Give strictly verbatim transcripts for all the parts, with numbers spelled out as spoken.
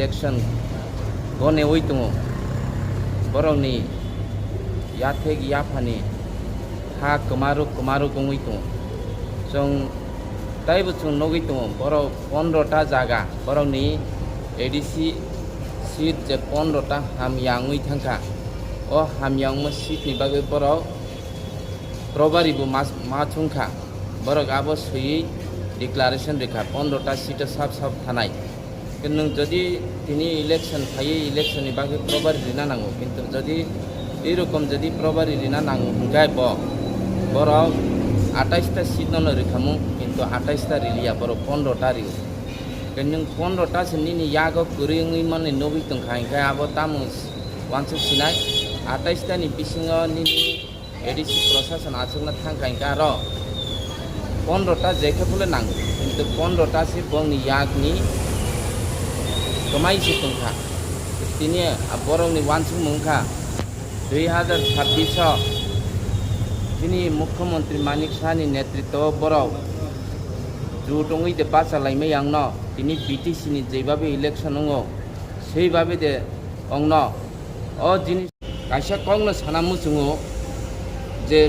Election gonewi tongo, borokni yathek yaphani ha kwmaruk kwmaruk wngwi tongo. Chwng taibo chwng nugwi tongo, borok pondro ta jaga, borokni A D C seat je pondro ta hamya wngwi thangkha. O hamya wngma seat ni bagwi borok probari bo ma, ma chwngkha. Borok abo swiwi declaration rikha, pondro ta seat o sap sap thanai. Nwng jodi tini election phaiwi election ni bagwi probari rina nango, kintu jodi ei rokom jodi probari rina nango hwnkhe bo, borok atais ta seat no no rikhamu, kintu atais ta riliya, borok pondro ta rio. Nwng pondro ta se nini yago kwrwi wngwi mani nugwi tongkha, hinkhe abo tamo wansuk sinai, atais ta ni bisingo nini A D C prosason achukna thangkha hinkhe aro pondro ta jekhe phule nango, kintu pondro ta se bongni yakni kwmai se tongkha. Tini borokni wansukmung wngkha dui hazar chabbish o chini Mukhyamantri Manik Saha ni netritwo o borok jut wngwi de bacha laimai yangno tini B T C ni jebhabe election wngo, seibabe de ongno o jinis. Kaisa kokno sana muchungo je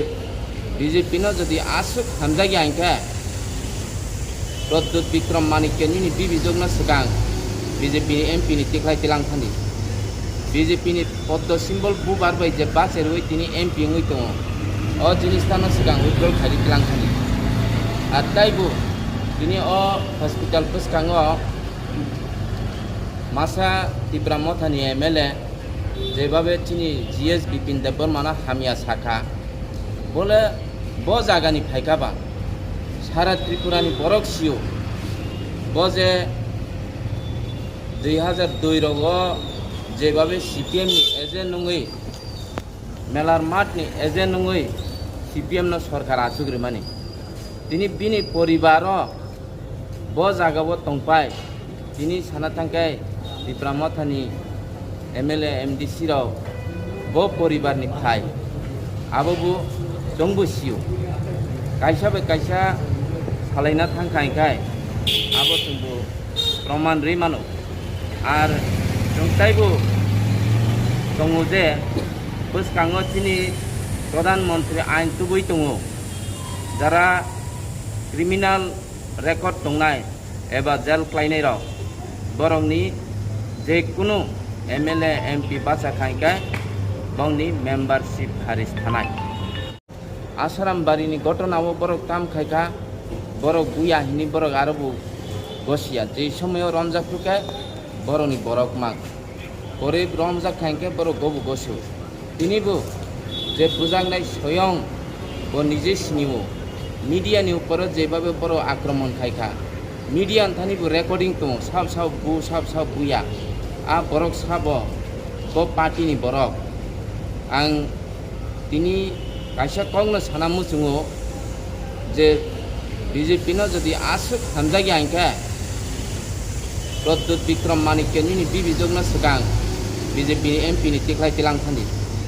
B J P no jodi aswk hamjakya hinkhe Pradyut Bikram Manikya nini bibijokno swkang B J P ni M P ni tikhlai tilang thani. B J P ni poddo symbol bubar bai je bacherwi tini M P wngwi tongo. O jinis tano swkang withdraw khaidi tilang thani. Ar taibo tini o hospital bwskango masa Tipra Mothani M L A jebhabe chini G S Bipin Debbarmano hamya sakha, bole bo jagani phaikha ba sara Tripurani borok sio, bo je dui hazar dui rogo jebhabe C P M ni agent wngwi, Melar Math ni agent wngwi C P M no sorkar achuk rimani. Tini bini poribaro bo jagao tongpai, tini sana thangkhe Tipra Mothani M L A, M D C rok bo poribarni phai, abo bo chwngbo sio. Kaisa bai kaisa salaina thangkha hinkhe abo chwngbo proman rwi mano. Ar chwng taibo tongo je bwskango chini Pradhan Mantri ain tubui tongo, jara criminal record tongnai eba jail khlainai rok, borokni je kunu M L A, M P bacha khainkhai bongni membership kharis thanai. Asaram barini gotona o borok tam khaikha, borok buya hini borok aro bo gosiya, je somoyo romjak phukhe borokni borok mang. Gorib romjak kha hinkhe borok gobu gosu. Tini bo je bujaknai soyong bo nije sinio. Media ni uporo jebhabe borok akromon khai kha. Media ni thani bo recording tongo, sab sab bu, sab sab buya. A borok sabo bo party ni borok. Ang tini kaisa kokno sana muchungo je B J P no jodi aswk hamjakya hinkhe Pradyut Bikram Manikya nini bibijokno swkang B J P ni M P ni tikhlai tilang thani.